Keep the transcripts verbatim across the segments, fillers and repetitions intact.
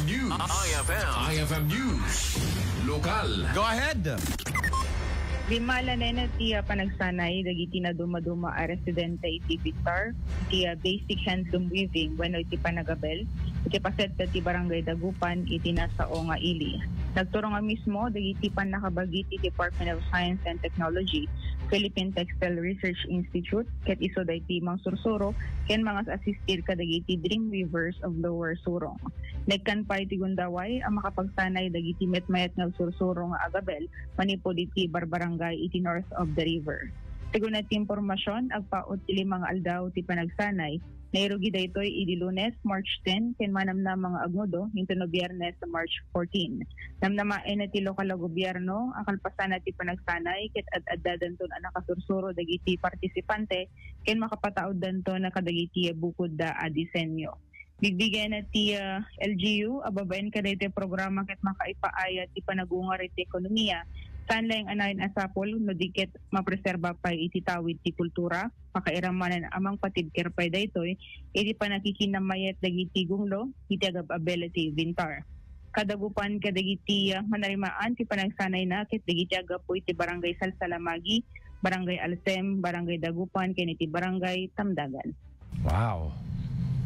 News. I F M. I F M News. Lokal. Go ahead. Dimmalanenna ti, ah, panagsanay dagiti nadumaduma a residente iti Bintar, iti, ah, basic handloom weaving wenno iti panagabel, iti paset ti Barangay Dagupan iti nasao nga ili. Nagturong a mismo dagiti pannakabagi ti Department of Science and Technology, Philippine Textile Research Institute, ket isu dagiti mangsursuro ken mangas-assistir kadagiti Dream Weavers of Lower Surong. Nagkan pay ti gundaway a makapagsanay dagiti metmayat nga agsursuro nga agabel manipud iti barbarangay iti north of the river. Segun ti impormasyon, agpaut ti lima nga aldaw ti panagsanay. Nairugi daytoy idi Lunes, March ten, ken manamnama nga agnudo intono Biyernes, March fourteen. Namnamaen ti lokal a gobierno a kalpasanna ti panagsanay ket ad-addadanton a nakasursuro dagiti partisipante ken makapatauddanton kadagiti bukod da a disenyo. Bigbigen ti, ah, L G U a babaen kadaytoy programa ket makaipaayat ti panagungar iti ekonomiya. Saan laeng a nain a sapul no di ket mapreserba pay iti tawid ti kultura, makairamanan a mangpatibker pay daytoy iti pannakikinamayat dagiti gunglo iti agab-abel ti Bintar. Kadagupan kadagiti, ah, manarimaan ti panagsanayna ket dagiti aggapu iti Barangay Salsalamagi, Barangay Alsem, Barangay Dagupan, ken iti Barangay Tamdagan. Wow.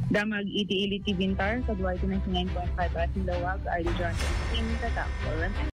Damag iti ili ti Bintar, kadua iti ninety-nine point five F M Lawag, Ardy Johnson, Team Tatak, Oran